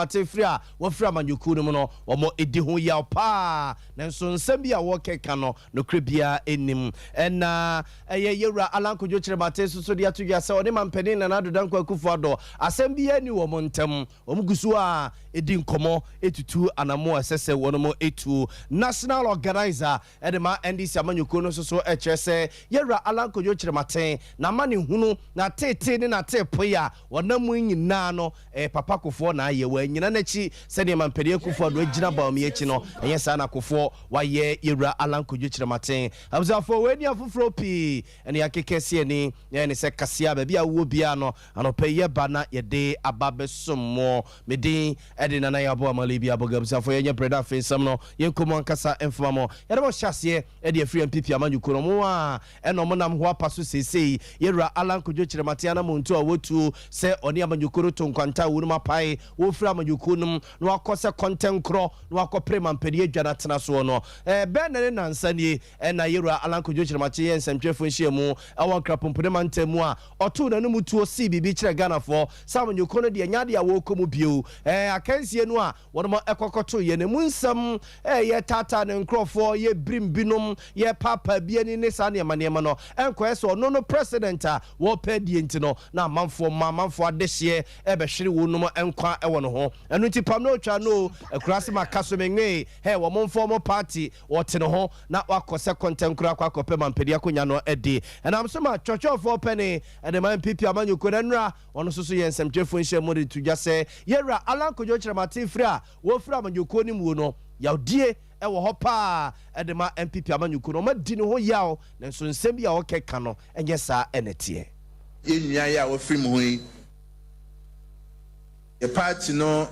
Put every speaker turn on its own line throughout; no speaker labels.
Kyerematen firi a wɔfiri amanyɔkuo no mu no, wɔdi ho yaw paa. Nanso nsɛm bi a wɔkeka no, nokorɛ biara nnim. Ɛna ɛyɛ Yɛwura Allan Kojo Kyerematen nso so de ato dwa sɛ ɔne Mampanin Nana Addo Dankwa Akufo-Addo asɛm biara nni wɔn ntam. Wɔn gu so ara di nkɔmmɔ tutu anammɔn a ɛsɛ sɛ wɔn tu. National Organiser de ma NDC amanyɔkuo no nso so kyerɛ sɛ Yɛwura Allan Kojo Kyerematen n'amanehunu, n'ateetee ne n'ateepoe a wɔnam mu yi nyinaa no, Ɛyɛ papa Kofoɔ na ayɛ, wannyina n'akyi sɛdeɛ Mampanin Akuffo Addo agyina Bawumia akyi no, ɛnyɛ saa na Kofoɔ wayɛ Yɛwura Allan Kwadwo Kyerematen. Abusuafoɔ, wei ne afoforɔ pii na yɛakeka asi ani na yɛayɛ no sɛ kaseɛ a baabi a wowɔ biara no, anɔpa yi yɛba na yɛde aba abɛsom mo. Me din de Nana Yaw Boamah Libia Aboga. Abusuafoɔ, yɛnyɛ brɛ na afei nsɛm no yɛnkɔ mu ankasa mfoma mo. Yɛde mo hyɛ aseɛ de afiri NPP amanyɔkuo no, mo a Ɛna ɔmo nam ho apa so seesei. Yɛwura Allan Kojo Kyerematen anamontuo a watu sɛ ɔne amanyɔkuo no to nkwanta a wɔnom apae wɔfiri amanyɔkuo nom na wakɔ sɛ kɔntɛnkorɔ na wakɔ pere mampanin adwa no atena soɔ no. Ɛbɛn nnɛ ne nnansa nie ɛna Yɛwura Allan Kojo Kyerematen yɛɛ nsɛmtwerɛfoɔ nhyiamu ɛwɔ Nkrapompone mantam mu a ɔtoo n'anom tuo see biribi kyerɛɛ Ghanafoɔ sɛ amanyɔkuo no deɛ ɛnyɛ adeɛ a wɔrekɔ mu bio. Ɛɛ akansie no a Wɔnom kɔkɔto yɛn emu nsɛm, yɛtaataa ne nkorɔfoɔ, yɛbirim binom, yɛpaapaa bi ani ne saa nneɛma nneɛma no. Ɛnkɔyɛ sɛ ɔno no president a wɔrepɛ adie nti no, na amanfoɔ mma, amanfoɔ adehyeɛ rebɛhwere wonom nkwa wɔ ne ho. Ɛno nti pam na ɔtwa no o, akuraase maka so menwee, hɛ, wɔn mfa wɔn party, wɔte ne ho na wakɔ sɛ kɔntɛnkorɔ akɔ akɔpɛ mampanin akonya no adi. Ɛnam so ma twɔtwɔfoɔ pɛne de ma NPP amanyɔkuo no nnora Ɔno nso so yɛ nsɛmtwerɛfoɔ nhyiamu de to dwa sɛ Yɛwura Allan Kojo Kyerematen firi a wɔfiri amanyɔkuo no muo no, yawdie wɔ hɔ pa ara de ma NPP amanyɔkuo no. Wɔadi ne ho yaw nanso nsɛm bi a ɔkeka no nyɛ saa na ɛteɛ.
Yɛn nua yi a wafiri mu ho yi, yɛ party no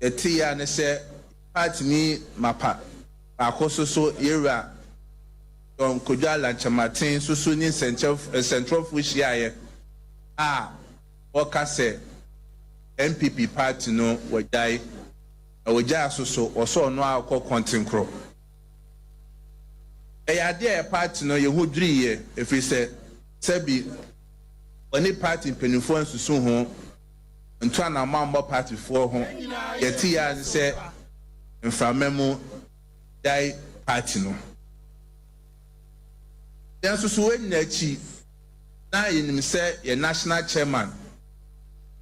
yɛte a ne sɛ party ni mapa baako so so Yɛwura John Kojo Allan Kyerematen nso so ne nsɛnkyerɛwfoɔ hyiaeɛ a wɔka sɛ NPP party no wɔgyae na wɔgyae so so wɔsɛ ɔno ara kɔ kɔntenkorɔ. Ɛyɛ adeɛ a yɛ party no yɛn ho dwiriiɛ ɛfiri sɛ sɛbi wɔne party mpanimfoɔ ansusu ho nto anammɔn ammɔ partyfoɔ ho. Yɛte yɛ ara ne sɛ mframa mu gyae party no. Yɛn nso so wei nyinaa akyi na yɛnim sɛ yɛn national chairman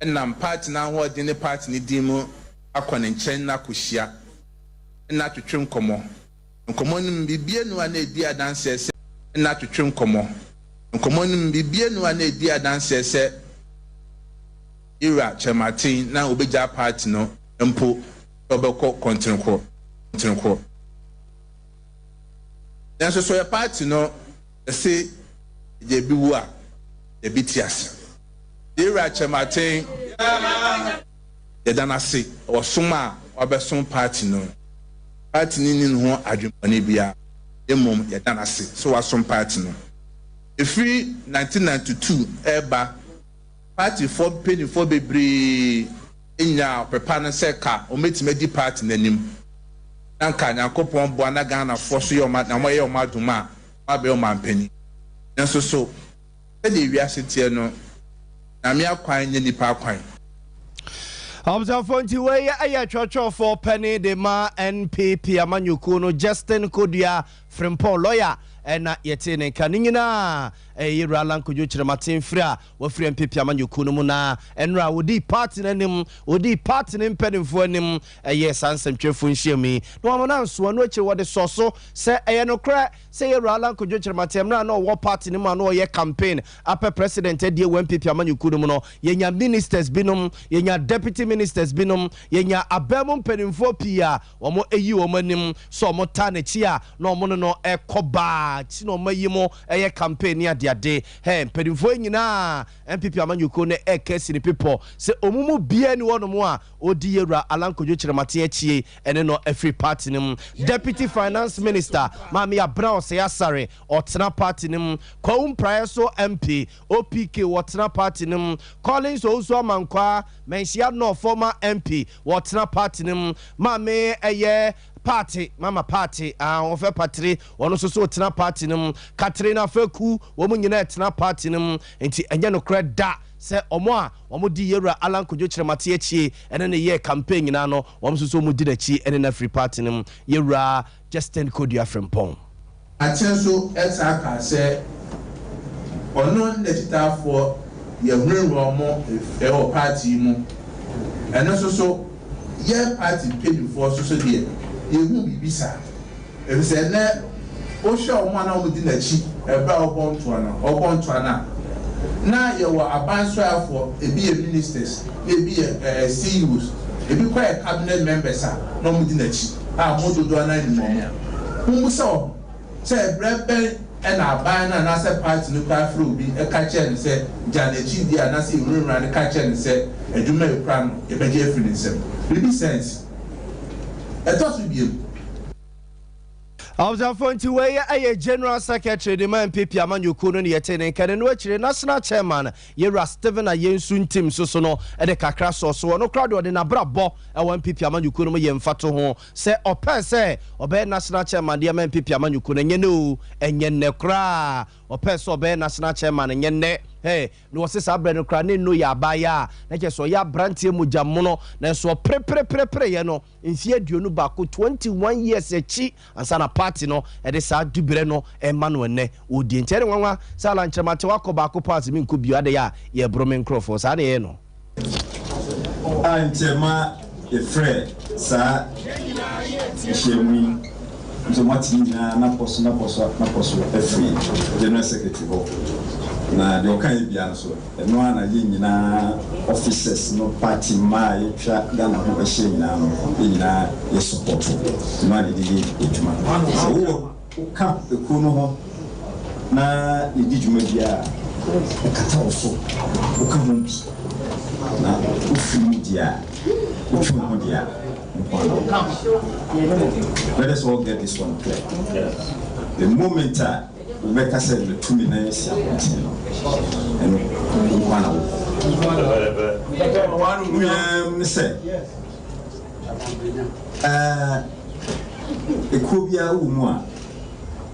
nam party no ahoɔden ne party no din mu akɔ ne nkyɛn na akɔhyia na atwetwe nkɔmmɔ. Nkɔmmɔ no mu biribi anu a na ɛdi adanseɛ sɛ na atwetwe nkɔmmɔ. Nkɔmmɔ no mu biribi anu a na ɛdi adanseɛ sɛ Ira Kyerematen na ɔbɛgyaa party no mpo sɛ ɔbɛkɔ kɔntenkorɔ. Kɔntenkorɔ. Nanso sɛ ɔyɛ party no Yɛse deɛ bi wu a, deɛ bi te ase. Yɛwura Kyerematen, yɛda no ase wɔ som a wabɛsom party no. Party no nni ne ho adwemmɔne biara, na mmom yɛda no ase sɛ wasom party no. Ɛfiri 1992 reba, partyfoɔ mpanimfoɔ bebree nyaa ɔpɛ pa no sɛ ka wɔbɛtumi adi party no anim, na nka Nyankopɔn boa na Ghanafoɔ so yɛ wɔn na wɔyɛ wɔn adom a, wabɛyɛ ɔmanpanin. Nanso so sɛdeɛ wiase teɛ no, Nyame akwan nyɛ nnipa akwan?
Abusuafoɔ nti wei yɛ twɔtwɔfoɔ panin de ma NPP amanyɔkuo no Justin Kodua Frimpong lɔya ɛna yɛtee ne nka ne nyinaa ɛyɛ Yɛwura Allan Kojo Kyerematen firi a wafiri NPP amanyɔkuo no mu na ɛnora wɔdii party no anim wɔdii party no mpanimfoɔ anim ɛyɛɛ saa nsɛmtwerɛfoɔ nhyiamu yi na wɔama no anso ɛno akyire wɔde sɔɔ so sɛ ɛyɛ nokorɛ sɛ Yɛwura Allan Kojo Kyerematen mmerɛ a na ɔwɔ party no mu a na ɔyɛ campaign apɛ president adie wɔ NPP amanyɔkuo no mu no yɛnya ministers binom yɛnya deputy ministers binom yɛnya aban mu mpanimfoɔ pii a wɔn ayi wɔn anim sɛ wɔn taa n'akyi a na wɔn ne no ɛkɔ baa akyi na wɔn ayi mo ɛyɛ campaign ne adeade hɛ mpanimfoɔ yi nyinaa NPP amanyɔkuo no ɛka asi ne pepɔ sɛ wɔn mu biara ni hɔnom a ɔdi Yɛwura Allan Kojo Kyerematen akyi ɛne no afiri party no mu. Deputy Finance Minister Maame Abena Osei Asare ɔtena party no mu, Kwawu Mpraeso MP OPK wɔtena party no mu, Collins Owusu Amankwaa Manhyia North former MP wɔtena party no mu, Maame ɛyɛ Party, Mama Party, Ahoɔfɛ Patire, wɔn nso so tena party no mu, Katrina Feku, wɔn nyinaa tena party no mu, nti ɛnyɛ nokorɛ da. sɛ wɔn a wɔdi Yɛwura Allan Kojo Kyerematen akyi ne no yɛɛ campaign nyinaa no, wɔn nso so wɔdi n'akyi ne no afiri party no mu. Yɛwura Justin Kodua Frimpong.
Akyɛ nso san kaa sɛ ɔno ne n'akyitaafoɔ yɛhurahura wɔn wɔ party yi mu. Ɛno nso so yɛn party mpaninfoɔ nso so deɛ yɛnhu biribi saa. Efisɛ nnɛ wohwɛ wɔn a na wɔdi n'akyi ɛberɛ a ɔrebɔ ntoa no, ɔrebɔ ntoa no a, na yɛwɔ aban soafoɔ, ebi yɛ ministers, na ebi yɛ ɛɛ CEOs, ebi koraa yɛ cabinet members a na wɔdi n'akyi a mo dodoɔ no ara nim wɔn. Mommisa wɔn sɛ ɛberɛ bɛn na aban no anaasɛ party no koraa frɛ obi ka kyerɛ no sɛ gya n'akyi di anaasɛ yɛwurawura no ka kyerɛ no sɛ adwuma a ɛkura no yɛbɛgye afiri ne nsam. Biribi saa nsi. Ɛtɔ so biom.
Abusuafoɔ nti wei yɛ General Secretary de ma NPP amanyɔkuo no ne yɛtee ne nka. N'ano akyire National Chairman Yɛwura Stephen Ayensu Ntim nso so no de kakra sɔɔ so. Ɔno koraa deɛ ɔde n'abrabɔ wɔ NPP amanyɔkuo no mu yɛ mfatoho sɛ ɔpɛɛ sɛ ɔbɛyɛ National Chairman de ama NPP amanyɔkuo no. Ɛnyɛ nnɛ oo, ɛnyɛ nnɛ koraa. Ɔpɛɛ sɛ ɔbɛyɛ National Chairman, ɛnyɛ nnɛ. Hey, Na wɔse saa berɛ no koraa na Eno yɛ abaayaa a na kyerɛ sɛ ɔyɛ aberanteɛ mogya mono, nanso ɔperepereperepereeɛ no mfeɛ 21, 21 years akyi ansa na party no de saa diberɛ no rema no ɛnnɛ ɔredie. Nti ɛne nwanwa sɛ Alan Kyerematen wakɔ baako paa se menkɔ bio, adɛn a yɛreboro me nkorɔfoɔ saa na yɛyɛ no.
A nti ɛma yɛfrɛɛ saa nhyiamu yi nso moate ne nyinaa n'apɔ so n'apɔ so n'apɔ so afiri General Secretary hɔ na deɛ ɔkaeɛ biara nso ɛno ara na yɛn nyinaa officers no party mma a yɛatwa Ghana ho ahyia nyinaa no yɛn nyinaa yɛ support ɛno ara na yɛde yɛ adwuma. Sɛ wowɔ Woka ekuo no ho na yɛdi dwuma biara a, ɛkata wo so. Woka ho bi na wofiri mu deɛ a, wotwe wo ho deɛ a, nko ara na woka. Let us all get this one clear. The moment a wobɛka sɛ matu me nan asi abɔnten no, ɛno wo nko ara na wokɔ. Wo nyinaa mu ne sɛ, Ɛɛ, ekuo biara wɔ mu a,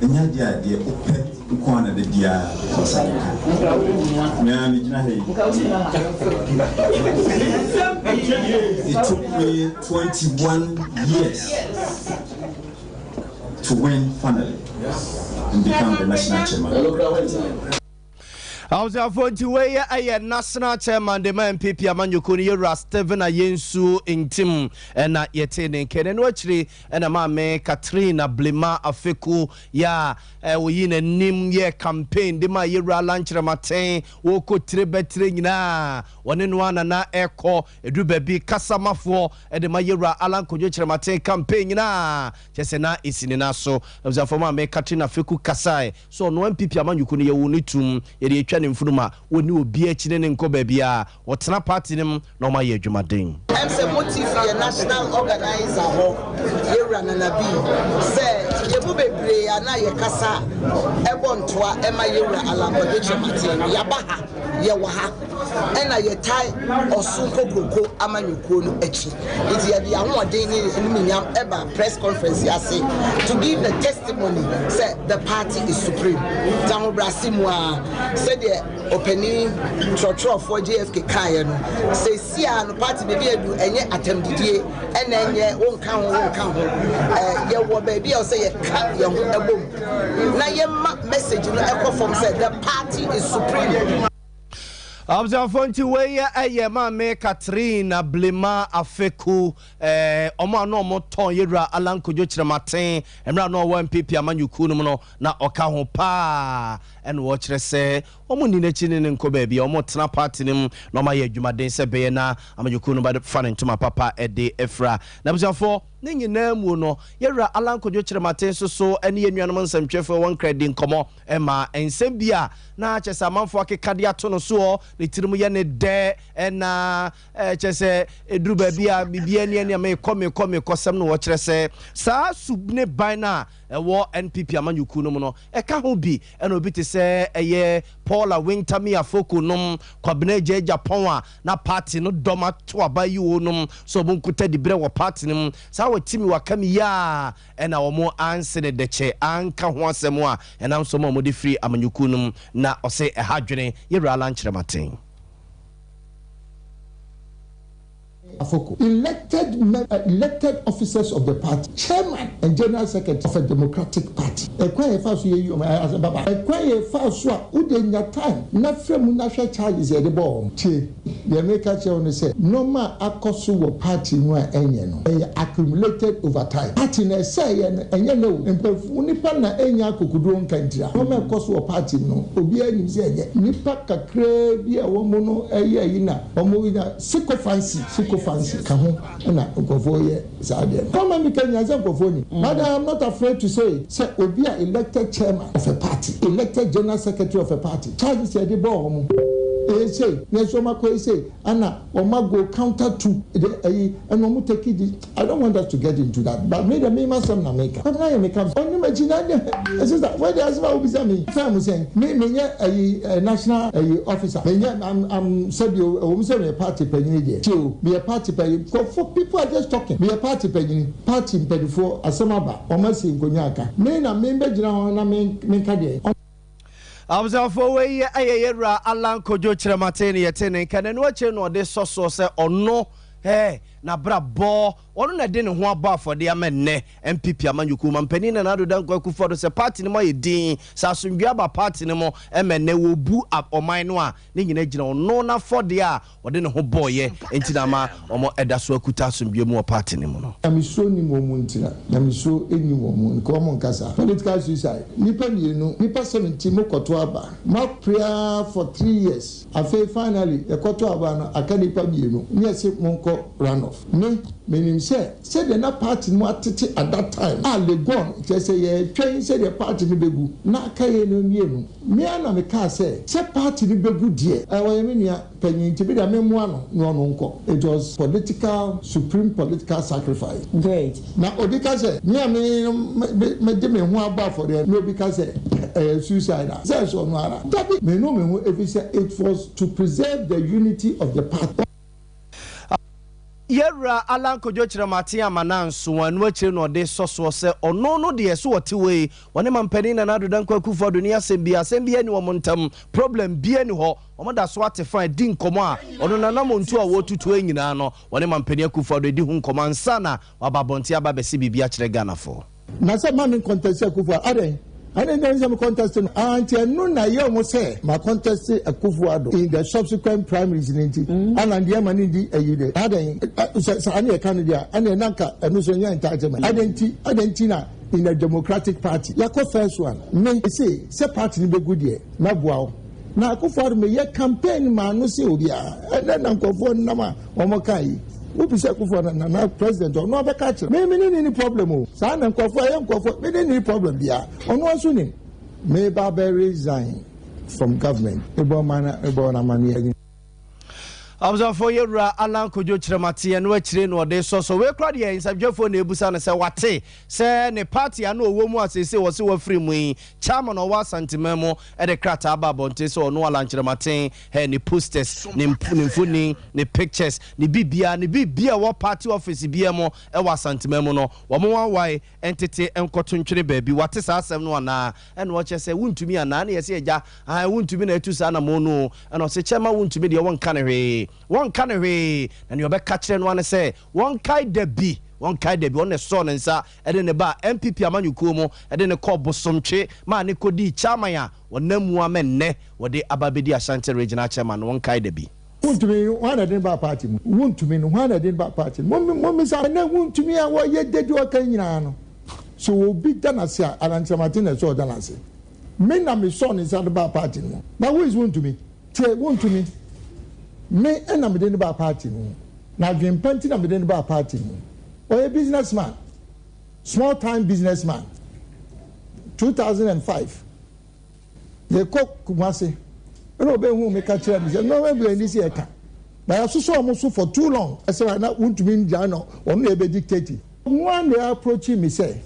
ɛnyɛ adeɛ a deɛ wopɛ nko ara na da biara wo nsa bɛka. Me ara megyina ha yi, it took me 21 years to win finally and become the national chairman.
Abusuafoɔ nti wei yɛ ɛyɛ National Chairman de ma NPP amanyɔkuo no Yɛwura Stephen Ayensu Ntim ɛna yɛtee ne nka. Ɛno akyire ɛna Maame Katrina Blema Afeku yɛ a ɔyii n'anim yɛɛ campaign de maa Yɛwura Allan Kyerematen wɔkɔ tire bɛtire nyinaa wɔne no ara na na ɛkɔ ɛduru baabi kasamafoɔ de ma Yɛwura Allan Kwadwo Kyerematen campaign nyinaa kyerɛ sɛ na ɛsi ne nan so. Abusuafoɔ Maame Katrina Afeku kasae So ɔno NPP amanyɔkuo no yɛwoo no tumm, yɛde atwa ne mfunum a ɔnni obiara akyi ne no nkɔ baabiara, ɔtena party no mu na ɔma yɛ adwumaden.
Ɛm sɛ motif yɛ national organiser hɔ yɛwura Nana Bii sɛ yɛmu bebree a na yɛkasa ɛbɔ ntoa ɛma yɛwura Allan Kwadwo Kyerematen no yɛaba ha yɛwɔ ha ɛna yɛtae ɔso nkokroko amanyɔkuo no akyi nti yɛde yɛn ahoɔden ne yɛn animuonyam ɛba press conference yi ase to give the testimony sɛ the party is supreme nti ahobrɛase mu ara sɛdeɛ ɔpanin twerɛtwerɛfoɔ JFK kaeɛ no seesei ara no party baabi adu ɛnyɛ atɛmdidie ɛna ɛnyɛ wonka ho wonka ho ɛɛ yɛwɔ baabi a ɔsɛ yɛka yɛn ho ɛbom na yɛma message no ɛkɔ fam sɛ the party is supreme.
Abusuafoɔ nti wei yɛ ɛyɛ maame Katrina Blema Afeku ɛɛ ɔmo a na ɔmo tɔn yɛwura Allan Kojo Kyerematen mmerɛ a na ɔwɔ NPP amanyɔkuo no mu no na ɔka ho paa ɛna ɔkyerɛ sɛ ɔmo nni n'akyi ne no nkɔ baabi a ɔmo tena party no mu na ɔmo ayɛ adwumaden sɛ ɛbɛyɛ na amanyɔkuo no bɛfa ne ntoma papa ɛde afira. Na abusuafoɔ ne nyinaa mu no yɛwura Allan Kojo Kyerematen nso so ɛne yɛn nuanom nsɛmtwerɛfoɔ ɛwɔ Nkran di nkɔmɔ Ɛma nsɛm bi a na kyerɛ sɛ amanfoɔ akeka de ato no soɔ, ne tirim yɛ no dɛ, ɛna kyerɛ sɛ ɛduru baabi a biribiara ni ɛnea mekɔ mekɔ mekɔ sɛm no wɔkyerɛ sɛ saa su ne ban no a ɛwɔ NPP amanyɔkuo no mu no ɛka ho bi ɛna obi te sɛ ɛyɛ Paula Wintamie Afoko nom, Kwabena Agyei Agyapong a na party no dɔm ato aba yi o nom sɛ wɔn nkuta diberɛ wɔ party no mu saa wɔtimi wakam yi a Ɛna wɔn anse ne dɛkyɛ anka ho asɛm a ɛnam so ma wɔde firi amanyɔkuo no mu na ɔse ɛha adwene yɛ wura Allan Kyerematen.
Afoko, elected elected officers of the party, chairman and general secretary of a democratic party. Ɛkwan a yɛfaa so yɛyi wɔn ɛyɛ asɛm papa. Ɛkwan a yɛfaa so a wode nya time na frɛ mu na hwɛ charges a yɛde bɔɔ wɔn. Tie, deɛ mereka kyerɛ wo ne sɛ nnoɔma a akɔ so wɔ party no a ɛnyɛ no, ɛyɛ accumulated over time. Party no ɛsɛeɛ no ɛnyɛ nnɛ o. Mpanyinfoɔ, nnipa na ɛnnya akokoduro nka ntira. Nnoɔma a ɛkɔ so wɔ party mu no, obiara nim sɛ ɛnyɛ. Nnipa kakraa bi a wɔn no ɛyɛ ayi na wɔn nya. Sycophancy, sycophancy ka ho na nkurɔfoɔ yɛ saa adeɛ no. Kɔma mi ka nyinaa sɛ nkurɔfoɔ nim. But I am not afraid to say it sɛ obi a elected chairman of a party, elected general secretary of a party, charges yɛde bɔɔ wɔn ɛyɛ sei, na ɛsɛ wɔn akɔyɛ sei, ɛna wɔn ago counter to the ɛyi, ɛna wɔn take this. I don't want us to get into that but me deɛ me m'asɛm na meka. Kwabena yɛ me ka ɔnim akyi na ɛdeɛ sister wei deɛ asɛm a wobisa me yi fɛn mu sɛn me menyɛ ɛyi national ɛyi officer menyɛ I'm I'm sɛbi o ɛwɔ mu sɛ meyɛ party panyini deɛ tie o meyɛ party panyin nkurɔfoɔ people are just talking meyɛ party panyini party mpanimfoɔ asɛm aba wɔn asi nkonnwa aka me na me bɛgyina hɔ na me menka deɛ.
Abusuafoɔ wei yɛ ɛyɛ yɛwura Allan Kojo Kyerematen ne yɛte ne nka na ɛno akyire na ɔde sɔ soɔ sɛ ɔno ɛɛ n'abrabɔ ɔno na ɛde ne ho abɔ afɔdeɛ ama nnɛ NPP amanyɔkuo mampanin Nana Addo Dankwa Akufo-Addo sɛ party no mu ayɛ din sɛ asomdwoeɛ aba party no mu ɛma nnɛ wɔbu ɔman no a ne nyina gyina ɔno n'afɔdeɛ a ɔde ne ho bɔeɛ nti na ama wɔn ɛda so akuta asomdwoeɛ mu wɔ party no mu no.
Nyamesuro nni wɔn mu nti na nyamesuro nni wɔn mu nka wɔn nka saa. Political suicide nnipa mmienu nnipa 70 mo kɔto aba mo apre ara for three years afei finally yɛkɔto aba no aka nnipa mmienu ne yɛse monkɔ run off me menim sɛ sɛdeɛ na party no atete at that time a Legon kyerɛ sɛ yɛretwɛn sɛdeɛ party no bɛgu na aka yɛn no mmienu me ara na mekaa sɛ sɛ party no bɛgu deɛ ɔyɛ me nua panyin nti me deɛ me mmoa no na ɔno nkɔ it was political supreme political sacrifice.
Great.
Na obi ka sɛ me a me me de me ho abɔ afɔreɛ na obi ka sɛ ɛyɛ suicide a sɛ ɛsɛ ɔno ara dabi me nu me ho efisɛ it was to preserve the unity of the party.
Yɛwura Allan Kojo Kyerematen ama no anso ɛno akyire na ɔde sɔ soɔ sɛ ɔno no deɛ so ɔte wei ɔne mampanin Nana Addo Dankwa Akufo Addo ni asɛm biara asɛm biara nni wɔn ntam problem biara nni hɔ wɔn da so ate fa di nkɔmmɔ a ɔno nanamontuo a wɔretutuo yi nyinaa no wɔne mampanin Akufo Addo adi ho nkɔmmɔ ansa na waba abɔnten aba abɛse biribi akyerɛ Ghanafoɔ.
Na sɛ ma me contest Akufo a adɛn? Adɛn nti na ɛnsɛ me contest no? Ah nti ɛno na ɛyɛ wɔn sɛ ma contest Akufo Addo in the subsequent primaries no nti ana ndeɛ ma no ndi ayi de? Adɛn? Sɛ saa na yɛka no deɛ a ɛneɛ na nka ɛno nso ɛnyɛ entitlement. Adɛn nti adɛn nti na in a democratic party yɛakɔ first one me se sɛ party no bɛgu deɛ mɛboa wo. Na Akufo Addo meyɛ campaign maa no sɛ obiara. Ɛnɛ na nkurɔfoɔ nam a wɔn ka yi. Wobisa Akufo Addo nana president ɔno abɛka akyerɛ. Me me ne ne ni problem o. Saa na nkurɔfoɔ ɛyɛ nkurɔfoɔ me ne ne ni problem biara. Ɔno nso nim. Me ba bɛ resign from government. Mebɔ mana mebɔ no amaneɛ.
Abusuafoɔ yɛwura Allan Kojo Kyerematen ɛno akyire na ɔde sɔ so. Wei kora deɛ nsɛmtwerɛfoɔ na ɛbusa no sɛ wate sɛ ne party a na ɔwɔ mu a seesei wɔse wafiri mu yi chairman a ɔwɔ Asanteman mu de krataa ba abɔnten sɛ ɔno Allan Kyerematen hɛ ne posters, ne ne mfoni, ne pictures, ne biribiara, ne biribiara ɛwɔ party office biara mu ɛwɔ Asanteman mu no wɔn awae ntete nkɔto ntwene baabi. Wate saa asɛm no anaa? Ɛna ɔkyerɛ sɛ wontumi anaa? Ɛna yɛse agya, aane wontumi na atu saa anamɔn no o. Ɛna ɔse kyɛma wontumi deɛ wɔnka no hwee, wɔnka no hwee, na nea ɔbɛka kyerɛ no ara ne sɛ wɔnkae da bi, wɔnkae da bi, ɔno na ɛsɔɔ ne nsa de no baa NPP amanyɔkuo mu de no kɔɔ Bosomtwe maa ne kɔdii chairman a ɔnam mu ama nnɛ wɔde aba abɛdi Ashanti Regional Chairman no, wɔnkae da bi.
Wontumi, hwan na ɛde no baa party mu? Wontumi no, hwan na ɛde no baa party no? Mommisa ɛnɛ wontumi a wɔyɛ dede ɔka nyinaa no. So obi da n'ase a, Alan Kyerematen na ɛsɛ ɔda n'ase. Me na mesɔɔ ne nsa de baa party no mu. But who is wontumi? Tie, wontumi. Me na mede no baa party no mu. Na adwempa nti na mede no baa party no mu. Ɔyɛ business man. Small time business man. 2005, yɛkɔ Kumasi, ɛna ɔbɛhuu me ka kyerɛɛ me sɛ, nneɛma bebree ni sɛ yɛka. Na yɛasosɔ wɔn so for too long. Ɛsɛ na wontumi ngyae no, ɔno na ɛbɛ dictate. Ɔno ara na approachi me sɛ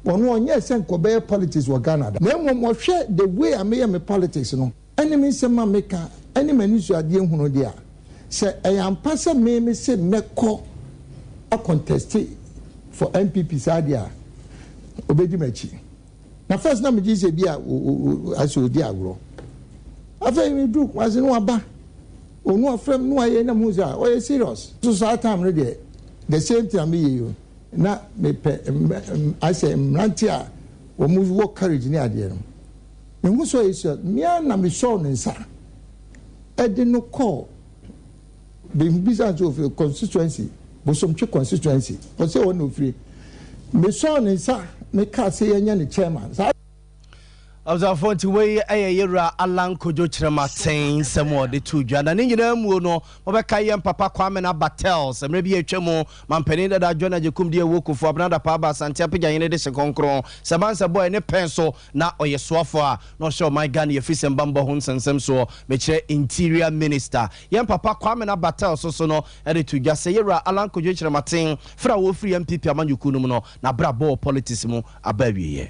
ɔno ɔnyɛɛ sɛ nka ɔbɛyɛ politics wɔ Ghana da na mmom ɔhwɛ the way a meyɛ me politics no ɛne me nsɛm a meka ɛne m'anisuadeɛ hunu deɛ a, sɛ ɛyɛ ampa sɛ me mese mɛkɔ a conteste for NPP saa deɛ a, ɔbɛdi m'akyi. Na first na megye sɛ bi a asɛ ɔdi agorɔ. Afei meduru Kumasi no waba. Ɔno ɔfrɛ me na wayɛ na mehu sɛ ɔyɛ serious. So saa time no deɛ the same thing a meyɛ yi o na mepɛ ayɛ sɛ mmeranteɛ a wɔn wɔ courage ne adeɛ no. Mehu sɛ ɔyɛ serious, me ara na mesɔɔ ne nsa de no kɔɔ Mebisa no sɛ ofiri constituency, Bosomtwe constituency, ɔsɛ hɔ na ofiri. Mesɔɔ ne nsa mekaa sɛ yɛnyɛ no chairman. Saa.
Abusuafoɔ nti wei yɛ yɛwura Allan Kojo Kyerematen nsɛm a ɔde too dwa. Na ne nyinaa muo no, mobɛkae yɛn papa Kwame Naba Tels mmerɛ bi a atwa mu, Mampanin dada John Agyekum Diawuo Kufuor, Abena Dapaah Aba Asante Apagyahene de hye kronkron, sɛ bansɛ bɔɛ ne pɛn so na ɔyɛ soafoɔ a na ɔhyɛ ɔman Ghana yɛfisɛm bammɔ ho nsɛnsɛm soɔ, mekyerɛ Interior Minister. Yɛn papa Kwame Naba Tels nso no de too dwa sɛ yɛwura Allan Kojo Kyerematen frɛ a ɔfiri NPP amanyɔkuo no mu no, n'abrabɔ wɔ politics mu aba awieɛ.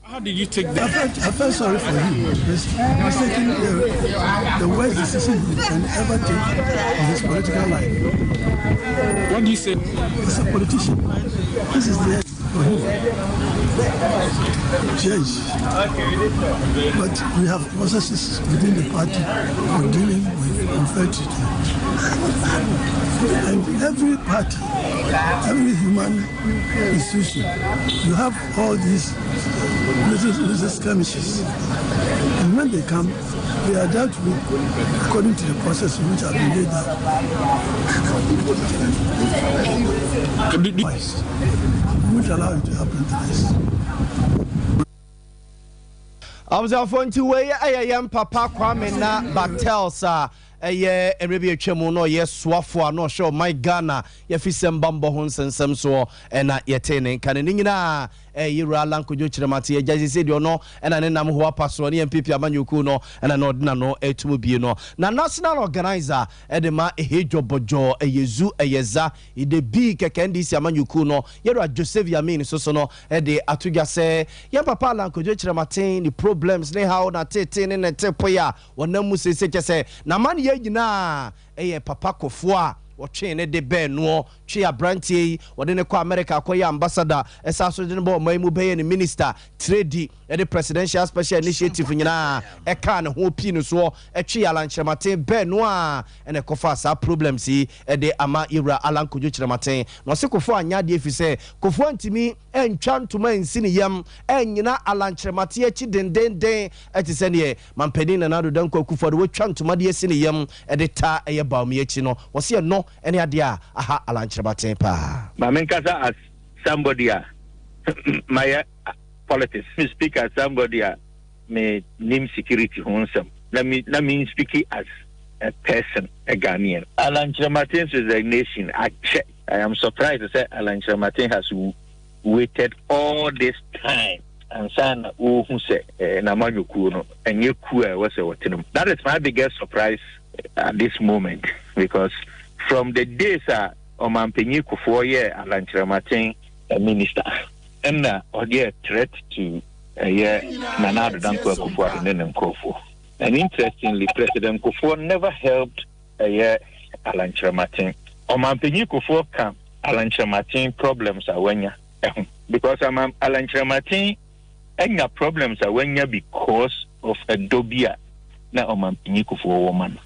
How did you take that? I felt, I felt sorry for him. He's, he's taking the, the worst decision he can ever take in his political life. What do you say? He's a politician. This is the end for him. Change. But we have processes within the party for dealing with unfair treatment. And every party, every human institution, you have all these little, little skirmishes. And when they come, they are dealt with according to the process which have been laid down. We won't allow it to happen to us.
Abusuafoɔ nti wei yɛ yɛn papa Kwame na Bartels a ɛyɛ mmerɛ bi atwa mu na ɔyɛ soafoɔ a na ɔhwɛ ɔman Ghana yɛfisɛm bammɔ ho nsɛnsɛm soɔ ɛna yɛtee ne nka no ne nyinaa ɛyɛ Yɛwura Allan Kojo Kyeremate agya seesei deɛ ɔno ɛna ne nam ho apa soɔ ne NPP amanyɔkuo no ɛna na ɔde n'ano ɛreto mu bie no na National Organiser ɛde ma Ehe Dwɔbɔdwɔ ɛyɛ Zu ɛyɛ Za Ide bii kɛkɛ NDC amanyɔkuo no Yɛwura Joseph Yamin nso so no de ato dwa sɛ yɛn papa Allan Kojo Kyerematen ne problems ne haw n'ateetee ne ne tepoe a wɔnam mu seesei kyɛ sɛ n'amaneyɛ nyinaa yɛ papa Kufuor a wɔtwee ne de bɛɛ noɔ twee abranteɛ yi wɔde no kɔ America kɔyɛ ambassador ɛsan so de no ba ɔman yi mu bɛyɛ ne minister trade de presidential special initiative nyinaa ɛkaa ne ho pii no soɔ twee Allan Kyerematen bɛɛ no a ɛna ɛkɔfaa saa problems yi de ama yɛwura Allan Kojo Kyerematen. Na ɔse Kufuor anyɛ adeɛ efisɛ Kufuor antumi antwa ntoma ansi ne yam annyina Allan Kyerematen akyi dendenden te sɛ neɛ Mampanin Nana Addo Dankwa Akufo-Addo watwa ntoma de asi ne yam de taa ɛyɛ Bawumia akyi no. Ɔse ɛno ne adeɛ a aha Allan Kyerematen paa.
Ma menkasa as somebody a mayɛ politics, me speak as somebody a me nim security ho nsɛm na me na me speak as a person, a Ghanaian. Alan Kyerematen's resignation akyɛ. I am surprised sɛ Alan Kyerematen has waited all this time ansa na ɔrehu sɛ eh, n'amanyɔkuo no ɛnyɛ kuo a ɛwɔ sɛ ɔtena mu. That is my biggest surprise at this moment because from the days a Ɔmanpanyin Kufuor yɛɛ Alan Kyerematen minister ɛna ɔyɛɛ threat to ɛyɛ Nana Addo Dankwa Akufo-Addo ne ne nkurɔfoɔ. And interestingly, President Kufuor never helped ɛyɛ Alan Kyerematen. Ɔmanpanyin Kufuor ka Alan Kyerematen problems a wanya ɛho because ama Alan Kyerematen anya problems a wanya because of ɛdɔ bi a na Ɔmanpanyin Kufuor wɔ ma no.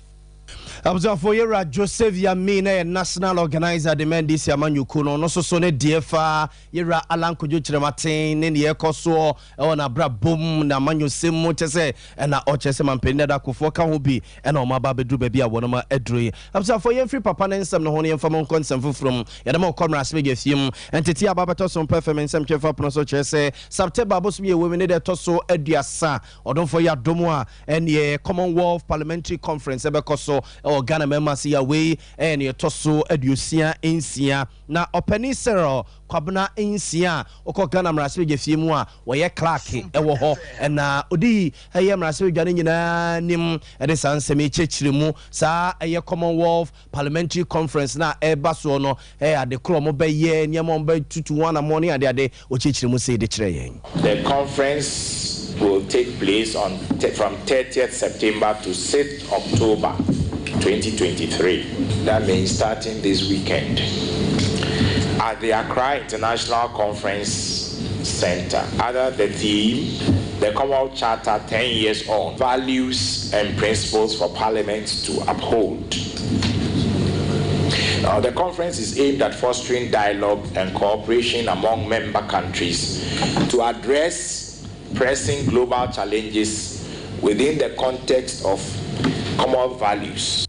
Abusuafoɔ Yɛwura Joseph Yamin na yɛ National Organiser de ma NDC amanyɔkuo no, ɔno nso so ne deɛ fa Yɛwura Allan Kojo Kyerematen ne neɛ ɛkɔ soɔ wɔ n'abrabɔ mu, n'amanyɔsɛm mu, kyɛ sɛ ɛna ɔkyerɛ sɛ Mampanin Dada Kufuor ka ho bi ɛna wɔn aba abɛduru baabi a wɔnom aduru yi. Abusuafoɔ yɛmfiri papa ne nsɛm no ho na yɛmfa mo nkɔ nsɛm foforɔ mu. Yɛde mo rekɔ mmarahyɛbadwa fie mu. Nteteɛ a aba abɛtɔ so mpɛ fam nsɛmtwerɛfoɔ apono so kyerɛ sɛ September abosom yi a ɛwɔ mu ne da ɛtɔ so 30 Ɔdomfoɔ yɛ adom a ɛneɛ Commonwealth Parliamentary Conference ɛbɛkɔ so wɔ Ghana mmarima ase yi a wei ɛyɛ neɛ ɛtɔ so 66. Na Ɔpanin Cyril Kwabena Nsia a ɔkɔ Ghana mmarahyɛbadwafie mu a ɔyɛ clerk wɔ hɔ na ɔdi ɛyɛ mmarahyɛbadwa no nyinaa anim de saa nsɛm yi kyerɛkyerɛ mu. Saa ɛyɛ Commonwealth Parliamentary Conference no a ɛreba soɔ no ɛyɛ ade korɔ a wɔbɛyɛ, nneɛma a wɔbɛtutu ho anammɔn ne adeade, ɔkyerɛkyerɛ mu sei de kyerɛɛ yɛn.
The conference will take place on from 30th September to 6th October 2023. That means starting this weekend at the Accra International Conference Center under the theme. The Commonwealth Charter 10 Years On Values and Principles for Parliament to Uphold. Now, the conference is aimed at fostering dialogue and cooperation among member countries to address pressing global challenges within the context of common values.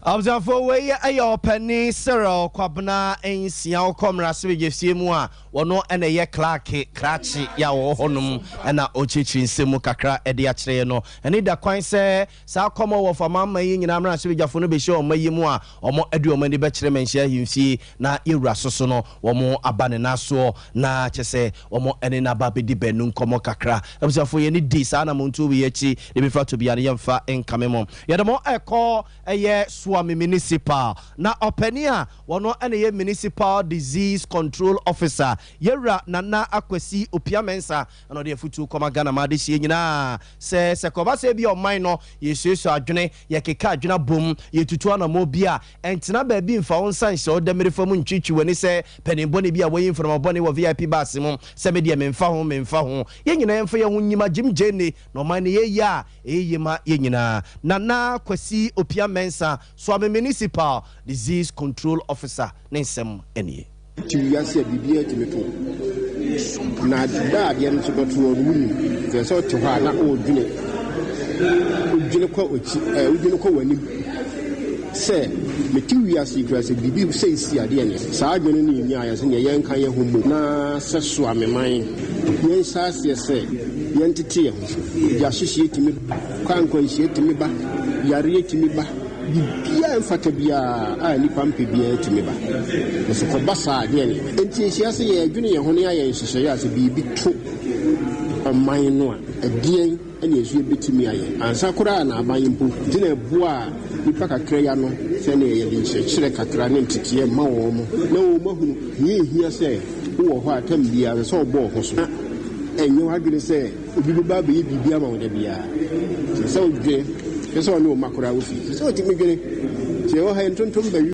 Abusuafoɔ wei yɛ ɔpanin Cyril Kwabena Nsia ɔkɔ mmarahyɛbadwafie mu a ɔno na ɛyɛ klaake, krakye, yɛ a ɔwɔ hɔ nom na ɔrekyerɛkyerɛ nsɛm mu kakra de akyerɛ yɛn no. Ɛne da kwan sɛ saa Commonwealth amanaman yi nyinaa mmarahyɛbadwafoɔ no bɛhyia wɔn yi mu a wɔde wɔn ani bɛkyerɛ Manhyia Ahemfie na yɛwura so so no wɔn aba ne nan soɔ na kyerɛ sɛ wɔn ne no aba abɛdi baanu nkɔmmɔ kakra. Abusuafoɔ yɛn ani di saa anamontuo wei akyi de bɛfiri atɔ biara no yɛmfa nkame mo. Yɛde mo rekɔ ɛyɛ Suame Municipal na ɔpanin a wɔno na ɛyɛ Municipal Disease Control Officer Yɛwura Nana Akwasi Opia Mensah na ɔde afutuo kɔma Ghana man adehyeɛ nyinaa sɛ sɛ kɔba sɛ ebia ɔman no yɛsuasua adwene, yɛkeka adwene abom, yɛtutu anamɔ bi a, ɛntena baabi mfa wo nsa nhyɛ wo dɛmerefa mu ntwitwi w'ani sɛ panin bɔne bi a wayi mframa bɔne wɔ VIP bus mu sɛ me deɛ memfa ho, memfa ho. Yɛn nyinaa yɛmfa yɛn ho nyim agyem gyene na ɔman no yɛyɛ a ɛyɛ yie ma yɛn nyinaa. Nana Kwasi Opia Mensah, Suame Municipal Disease Control Officer ne nsɛm nie.
Te wiase a biribiara tumi to wo, na da a adeɛ no nso bɛto wo no wonnim. Nti ɛsɛ sɛ wote hɔ a na wodwene, wodwene kɔ akyi, ɛɛ wodwene kɔ w'anim sɛ mete wiase yi koraa sɛ biribi sei si adeɛ nyɛ. Saa adwene no yɛnyaeɛ sɛ neɛ yɛnka yɛn ho mmom na sɛ soa me man, yɛnhyɛ aseɛ sɛ yɛntete yɛn ho. Gyahyehyeɛ tumi ba, kwankwanhyia tumi ba, yareɛ tumi ba. Biribiara a ɛmfata biara a nnipa mpɛ biara tumi ba. Na sɛ ɛkɔba saa a, ɛdeɛn na yɛbɛyɛ? Enti yɛhyia sɛ yɛredwene yɛn ho na yɛayɛ nhyehyɛeɛ a sɛ biribi to ɔman no a, ɛdeɛn na yɛn nso yɛbɛtumi ayɛ? Ansa koraa na aban mpo gyina ɛboa nnipa kakra yi ano sɛdeɛ yɛde nkyerɛkyerɛ kakra ne nteteɛ ma wɔn na wɔahunu nea ɛhia sɛ wowɔ hɔ a tam biara ɛsɛ sɛ wobɔ wo ho so na ɛnyɛ w'adwene sɛ Obi bɛba abɛyɛ biribi ama wo da biara. Ɛsɛ sɛ wodwene. Ɛsɛ sɛ ɔne wo mma koraa wɔ fie. Ɛsɛ sɛ wotumi dwene. Sɛ yɛwɔ ha yi, ntontom ba wi.